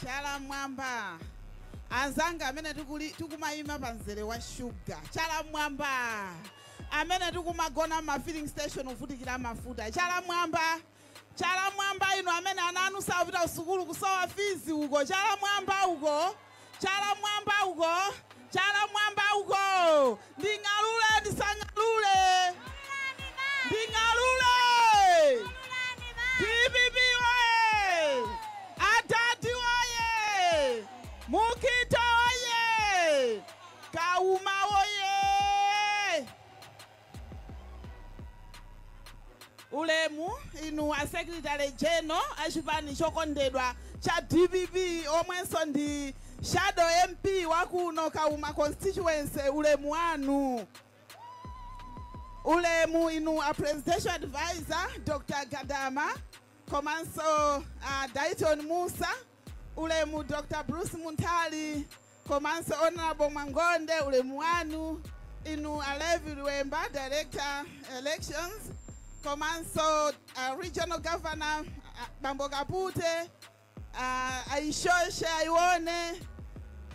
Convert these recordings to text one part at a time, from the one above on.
Chala mwamba. Anzanga amene tikumayima pa mzere wa shuga. Chala mwamba. Amene tikumagona ma filling station uvutikira mafuta. Chala mwamba. Chala mwamba inu amene ana anu sapita usukulu kusowa fees uko. Chala mwamba uko. Chala mwamba uko. Chala mwamba uko. Nding'alule ndisang'alule. Nding'alule. DPP oye! Adadi oye! Mukita oye! Kauma oye! Ulemu inu a secretary general achipani chokondedwa cha DPP omwenso ndi shadow MP wakuno Kauma constituency, ulemu wanu. Ulemu inu a presidential advisor Dr. Gadama komanso Dayton Musa, ulemu Dr. Bruce Muntali komanso Honorable Mwangonde, ulemu wanu. Inu Alevi Luemba, Director Elections, komanso Regional Governor Bambo Kapute, Aishoshe Aiwone,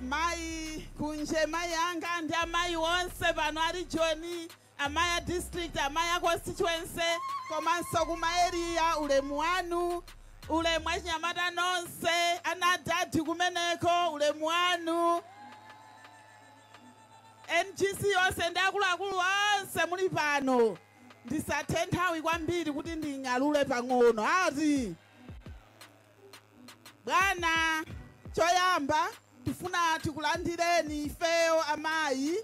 mai kunje mai anga ndi amayi onse pano ali John, amaya district, amaya constituency, komanso kuma area, ulemu wanu. Ulemu achinyamata nonse, anadadi kumeneko, ulemu wanu. NGC yonse ndi akuluakulu onse muli pano. Ndisathe nthawi kwambiri kuti nding'alule pang'ono. Ati bwana, choyamba tifuna tikulandireni ifeyo amayi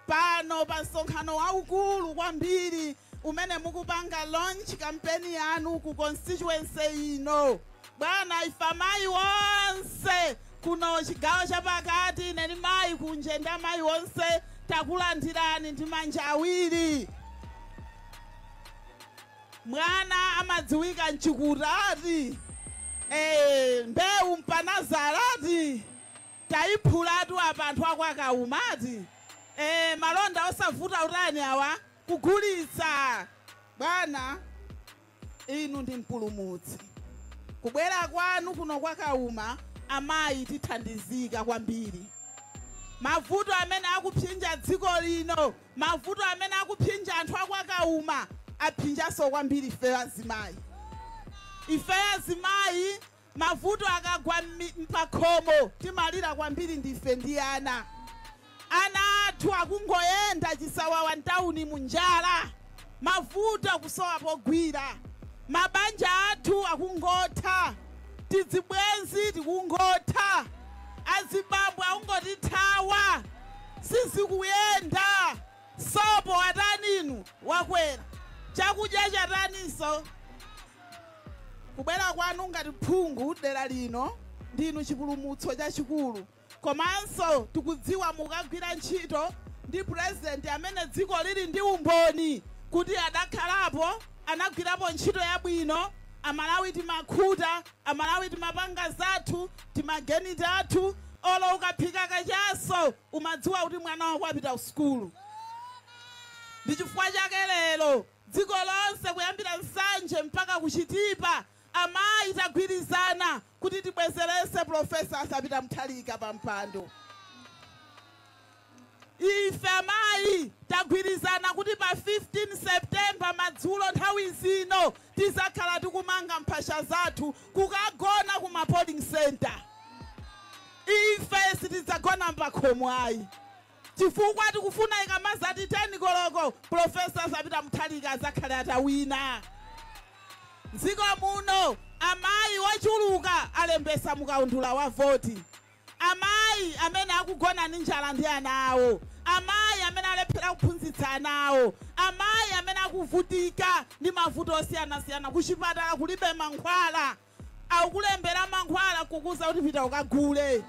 pano pa msonkhano waukulu kwambiri umene mukupanga launch campaign yanu ku constituency ino. Bwana, ife amayi wonse kuno chigawo chapakati, ine ndi mayi kunje ndi amayi wonse, takulandirani ndi manja awiri. Mwana amadziwika mchikutati, mbewu mpanazalati, tayiphulatu apa anthu akwakaumati, malonda osavuta utani awa kugulitsa. Bwana, inu ndi mpulumutsi. Kubwera kwanu kuno kwakauma, amayi tithandizika kwambiri. Mavuto amene akupsinja dziko lino, mavuto amene akupsinja anthu akwakauma, apsinjanso kwambiri ife azimayi. Ife azimayi, mavuto akagwa mpakhomo timalira kwambiri ndife ndi ana. Ana athu akungoyenda chisawawa mtawuni munjala, mavuto akusowa pogwira, mabanja athu akungotha, tizibwenzi tikungotha, azibambo akungotithawa, sizikuyenda. Sopo wataninu wakwera, chakudya chataninso. Kubwera kwanu ngati phungu dera lino ndinu chipulumutso chachikulu. Komanso tikudziwa mukagwira ntchito ndi president amene dziko lili ndi umboni kuti adakhalapo, anagwirapo ntchito yabwino. Amalawi timakhuta, Amalawi timapanga zathu, timageni tathu, olo ukaphika kachaso umadziwa kuti mwana wako apita ku sukulu. Ndi chifukwa chake lero dziko lonse kuyambira Nsanje mpaka kuchitipa amayi tagwirizana kuti tibwezerese Profesa Arthur Mutharika pa mpando. Ife amayi tagwirizana kuti pa 15 September madzulo nthawi zino tizakhala tikumanga mphasha zathu kukagona kuma polling center. Ife sitidzagona mpakhomo ayi, chifukwa tikufuna ikamazati 10 koloko Profesa Arthur Mutharika azakhale atawina. Mdziko muno amayi wachuluka alembesa mukaundula wa voti, amayi amene akugona ndi njala ndi ana awo, amayi amene alephera kuphunzitsa ana awo, amayi amene akuvutika ndi mavuto osiyanasiyana. Kuchipatala kulibe mankhwala, akukulembera mankhwala kukuza kuti pita ukagule.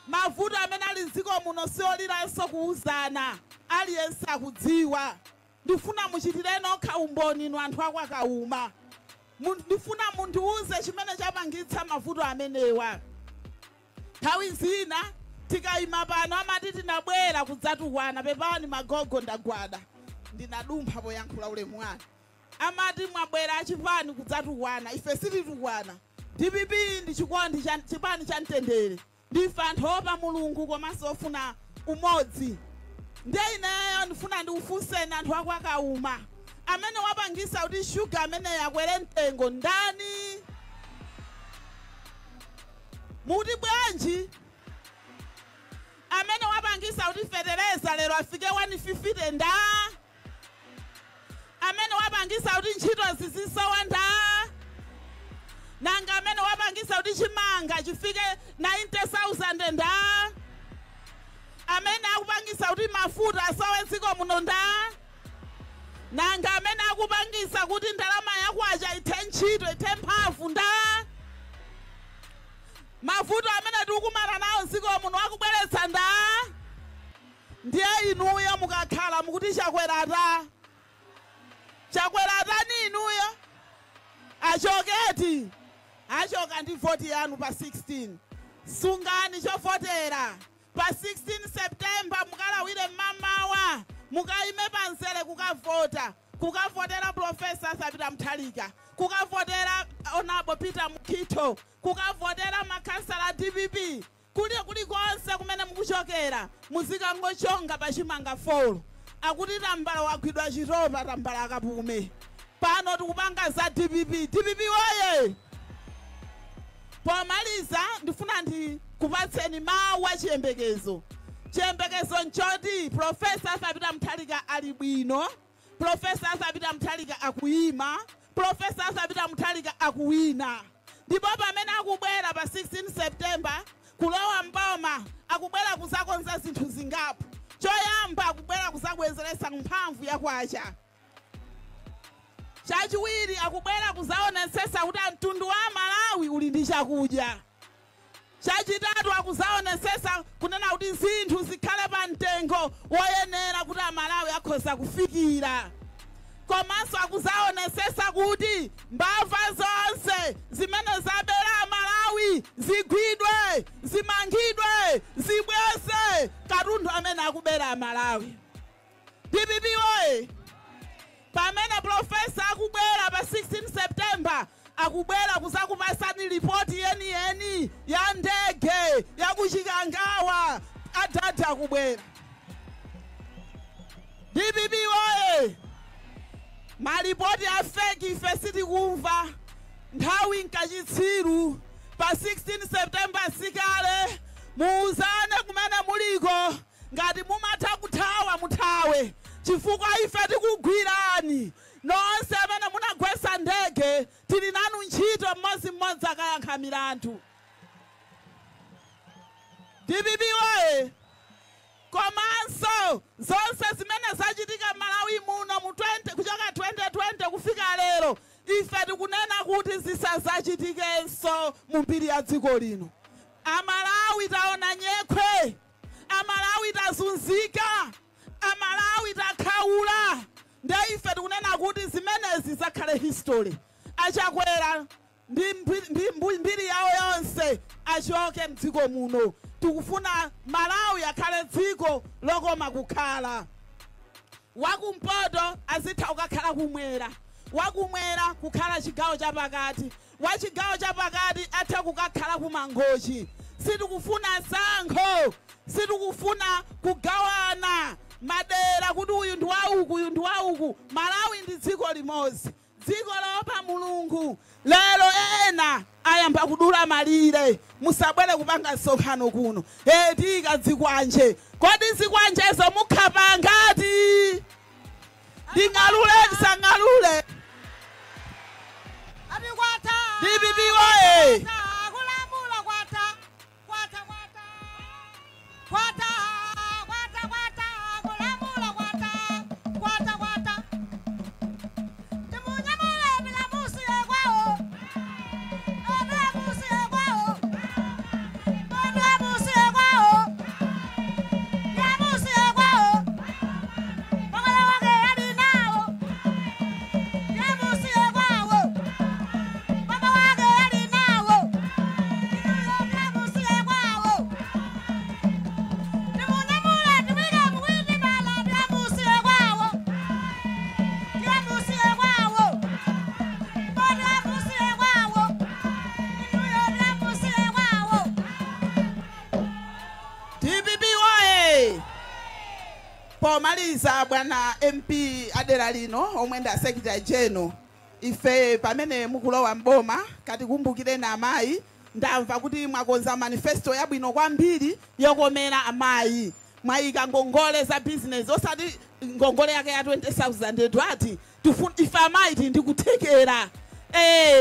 Mavuto amene ali mdziko muno sioliranso kuuzana, aliyense akudziwa. Ndifuna muchitire nokha umboni inu anthu akwakauma. Ndifuna mundiuze chimene chapangitsa mavuto amenewa. Nthawi zina tikayima pano amati tinabwera kudzatukwana. Pepani magogo, ndagwada, ndinadumpha poyankhula ulemu wanu. Amati mwabwera achipani kudzatukwana. Ife sititukwana. DPP ndi chikondi cha chipani cha mtendere, ndife anthu opa Mulungu komanso ofuna umodzi. Ndiye ineyo ndifuna ndikufunseni anthu aku Akauma, amene wapangisa kuti shuga amene yakwere mtengo ndani? Muti bwanji? Amene wapangisa kuti fetereza lero afike 150 nda? Amene wapangisa kuti ntchito zizisowa nda? Nanga amene wapangisa kuti chimanga chifike 90,000 nda? Amene akupangisa kuti mafuta asowe dziko muno nda? Nanga amene akupangisa kuti ndalama yakwacha ithe ntchito, ithe mphamvu nda? Mavuto amene tikukumana nawo mdziko muno akubweretsa nda? Ndiye inuyo mukakhala mukuti Chakwera ta, Chakwera tani inuyo? Achoketi, achoka ndi voti yanu pa 16. Sungani chovotera pa 16 September, mukalawire mmamawa, mukayime panzere kukavota, kukavotera Professor Arthur Mutharika, kukavotera Honorable Peter Mukhito, kukavotera makhansala DPP. Kuli kulikonse kumene mukuchokera, muzikangochonga pachimanga 4. Akuti tambala wagwidwa chitopa, tambala akapume. Pano tikupanga za DPP. DPP woye! Pomaliza ndifuna ndikupatseni mawu a chiyembekezo. Chiyembekezo nchoti Professor Arthur Mutharika ali bwino, Professor Arthur Mutharika akuyima, Professor Arthur Mutharika akuwina. Ndipo pamene akubwera pa 16 September kulowa mboma, akubwera kuzakonza zinthu zingapo. Choyamba, akubwera kuzabwezeretsa mphamvu yakwacha. Chachiwiri, akubwera kuzaonetsetsa kuti mtundu wa Malawi uli ndi chakudya. Chachitatu, akuzaonetsetsa kunena kuti zinthu zikhale pa mtengo woyenera kuti Amalawi akhoza kufikira. Komanso akuzaonetsetsa kuti mbava zonse zimene zabera Amalawi zigwidwe, zimangidwe, zibweze katundu amene akubera Amalawi. DPP woye! Pamene Professor akubwera pa 16 September, akubwera kuzakupasani ripoti yeniyeni ya ndege yakuchikangawa. Adadi akubwera. DPP woye! Malipoti a fake ife sitikumva. Nthawi nkachitsiru. Pa 16 September sikale, muuzane kumene muliko, ngati mumatha kuthawa muthawe, chifukwa ife tikugwirani nonse amene munagwetsa ndege. Tili nanu ntchito, mmodzimmodzi akayankha milandu. DPP woye! Komanso zonse zimene zachitika m'Malawi muno mu 20 kuchoka 2020 kufika lero, ife tikunena kuti zisazachitikenso mu mbiri ya dziko lino. Amalawi taona nyekhwe, Amalawi tazunzika, Amalawi takhaula. Nde ife tikunena kuti zimenezi zakhale history. Achakwera ndi mbiri yawo yonse achoke mdziko muno. Tikufuna Malawi akhale dziko lokoma kukhala. Wakumpoto azitha kukakhala kumwera, wakumwera kukhala chigawo chapakati, wa chigawo chapakati athe kukakhala kumangochi. Sitikufuna sankho, sitikufuna kugawana madera kuti uyu ndi wauku, uyu ndi wauku. Malawi ndi dziko limodzi, dziko loopa Mulungu. Lero ena ayamba kudula malire. Musabwere kupanga msonkhano kuno tika zikwanje. Kodi zikwanjezo mukhapa ngati? Nding'alule, ndisang'alule? Ati kwata. DPP woye! Kulamula kwata. Kwata kwata. Kwata kwata kwata. Kulamula kwata. Kwata kwata. Timunyamule bila musi kwawo. Bila musi kwawo. Bila musi kwawo. Bila musi kwawo. Mwangala wake ali nawo. Pomaliza, bwana MP adera lino omwe ndi secretary general, ife pamene mukulowa mboma katikumbukire na amayi. Ndamva kuti mwakonza manifesto yabwino kwambiri yokomera amayi. Mwayika ngongole za business, osati ngongole yake ya 20,000 ati ife amayi tindikuthekera.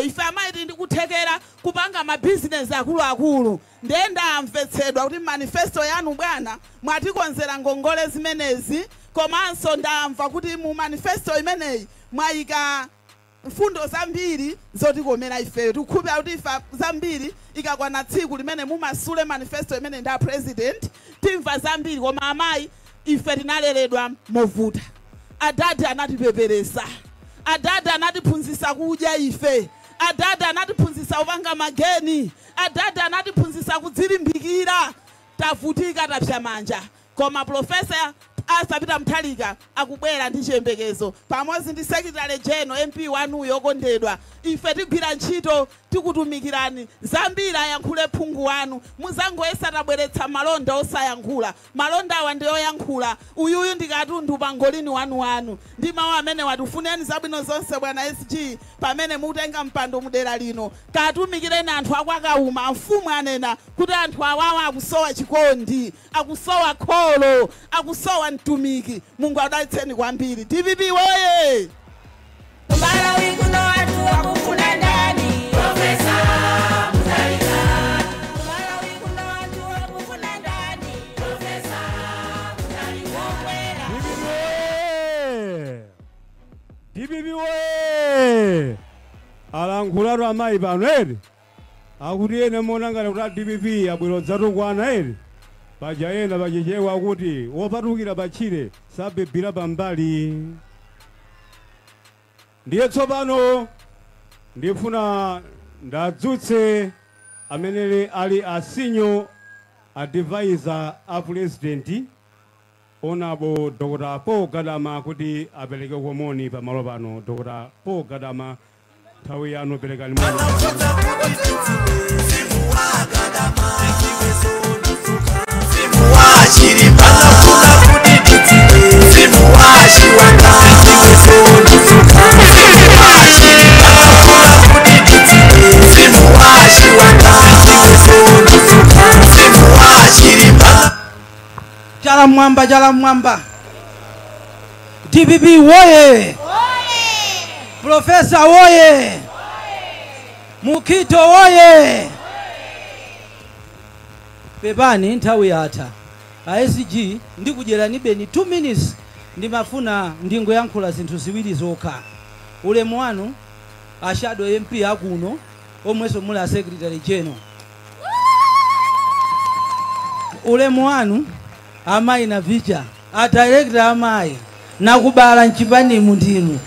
Ife amayi tindikuthekera kupanga mabizinesi akuluakulu. Ndiye ndamvetsedwa kuti manifesto yanu bwana mwatikonzera ngongole zimenezi, komanso ndamva kuti mu manifesto imeneyi mwayika mfundo zambiri zotikomera ifeyo. Tikukhulupirira kuti ife zambiri ikakwana tsiku limene mumasule manifesto imene ndi a president timva zambiri. Koma amayi, ife tinaleredwa movuta. Adadi anatipeperesa, adadi anatiphunzitsa kudya ife, adadi anatiphunzitsa kupanga mageni, adadi anatiphunzitsa kudzilimbikira. Tavutika, tapsya manja, koma Professor Arthur Peter Mutharika akubwera ndi chiyembekezo pamodzi ndi secretary general MP wanuyo okondedwa. Ife tigwira ntchito, tikutumikirani. Zambiri ayankhule phungu wanu. Muzangoyesa tabweretsa malonda osayankhula. Malonda awa ndi oyankhula. Uyuyu ndi katundu pangolini wanu. Ndi mawu amene watifuneni zabwino zonse, bwana SG, pamene mutenga mpando mudera lino. Katumikireni anthu akwakauma. Mfumu anena kuti anthu awawa akusowa chikondi, akusowa kholo, akusowa mtumiki. Mungu adalitseni kwambiri. DPP woye! Malawi kuno anthu akufuna ndani? Professor Mutharika. Malawi kuno anthu akufuna ndani? Professor Mutharika. DPP woye! Alankhulatu amayi pano eri akuti ene mona ngati kuti a DPP abwero dzatukwana eri. Paja ena pachichewa akuti wopatukira patchire sabebira pambali. Ndiye tsopano ndifuna ndadzutse amene ali a senior advisor a president, Honorable Dr. Paul Gadama, kuti apereke komoni pamalo pano. Dr. Paul Gadama, nthawi yanu, perekani moni. Chala mwamba, chala mwamba! DPP woye! Professor woye! Mukhito woye! Pepani, nthawi yatha. A SG, ndikudyerani beni 2 minutes. Ndimafuna ndingoyankhula zinthu ziwiri zokha. Ulemu wanu a shadow MP akuno omwenso muli a secretary general. Ulemu wanu amayi na vicha a director amayi nakubala mchipanimu ndinu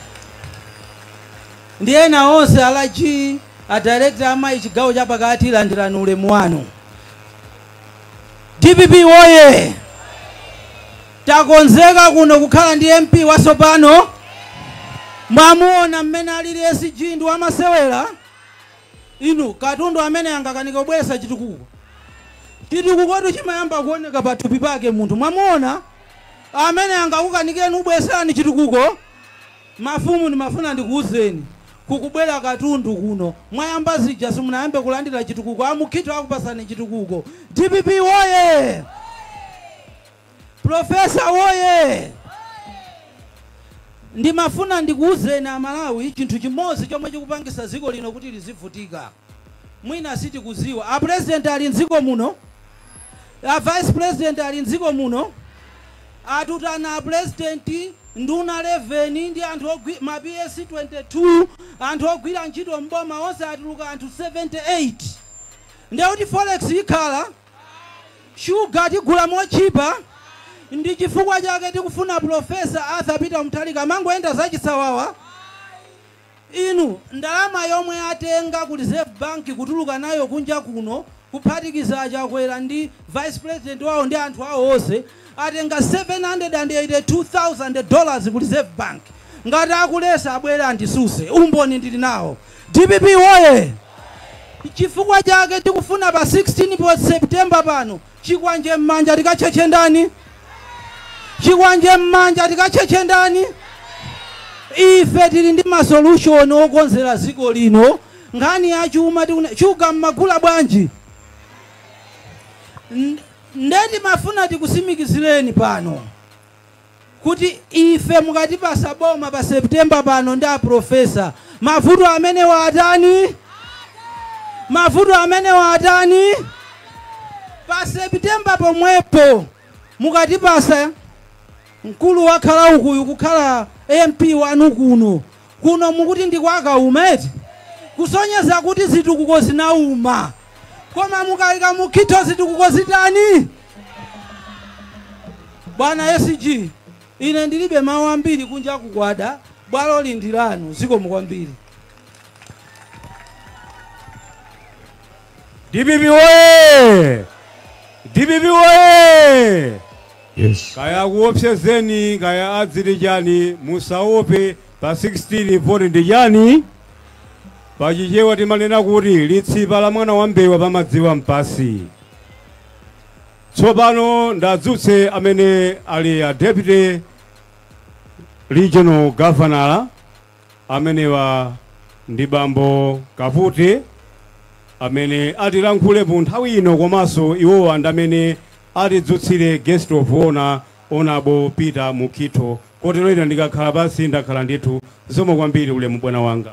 ndi ena onse alachi a director amayi chigawo chapakati, landirani ulemu wanu. DPP woye! Takonzeka kuno kukhala ndi MP watsopano. Mwamuona mmene alili SG, ndi wamasewera inu. Katundu amene angakanika kubweretsa chitukuko. Chitukukotu chimayamba kuoneka pathupi pake munthu. Mwamuona amene angakukanikeni ubweserani chitukuko. Mafumu, ndimafuna ndikuwuzeni, kukubwera katundu kuno. Mwayamba zija, simunayambe kulandira chitukuko. Amukhito akupasani chitukuko. DPP woye! Professor woye! Ndimafuna ndikuwuzeni Amalawi chinthu chimodzi chomwe chikupangisa dziko lino kuti lizivutika, mwina sitikuziwa. A president ali mdziko muno, a vice president ali mdziko muno. Atutana a president nduna 11 ndi anthu ma PS 22, anthu ogwira ntchito mboma onse atuluka anthu 78. Ndekuti forex ikhala, shuga tigula mochipa. Ndi chifukwa chake tikufuna Professor Arthur Peter Mutharika. Mangoyenda zachisawawa inu. Ndalama yomwe atenga ku Reserve Bank kutuluka nayo kunja kuno, kuphatikiza Achakwera ndi vice president wawo ndi anthu awo onse, atenga $782,000 ku Reserve Bank. Ngati akulesa, abwere andisuse. Umboni ndili nawo. DPP woye! Chifukwa chake tikufuna pa 16 September pano, chikwanje m'manja, tikatchetche ndani? Chikwanje m'manja tikacheche ndani? Ife tili ndi masolution okonzera dziko lino. Nkhani ya chuma shuga mmagula bwanji? Ndeti mafuna tikusimikizireni pano kuti ife mukatipasa boma pa September pano ndi aprofesa, mavuto amene watani? Mavuto amene watani? Pa September pomwepo mukatipasa mkulu wakhala ukuyu kukhala MP wanu kuno. Kuno mukuti ndi kwakauma eti? Kusonyeza kuti zitukuko zinauma. Koma mukayika mukhitho zitukuko zitani? Bwana SG, ine ndilibe mawu ambiri kunja kukwada, bwalo lindilanu zikomo kwambiri. DPP oye! DPP oye! Yes. Kaya kuopsezeni, kaya adzili chani, musaope pa 16 voti ndi chani. Pachichewa timanena kuti litsipa la mwana wa mbewa pamadziwa mpasi. Tsopano ndadzutse amene ali a deputy regional governor, amenewa ndi bambo Kapute, amene atilankhulepo nthawi ino, komanso iwowa ndi amene atidzutsire guest of honor Honorable Peter Mukhito. Kotero ine ndikakhala pansi ndakhala ndithu. Zikomo kwambiri, ulemu bwana wanga.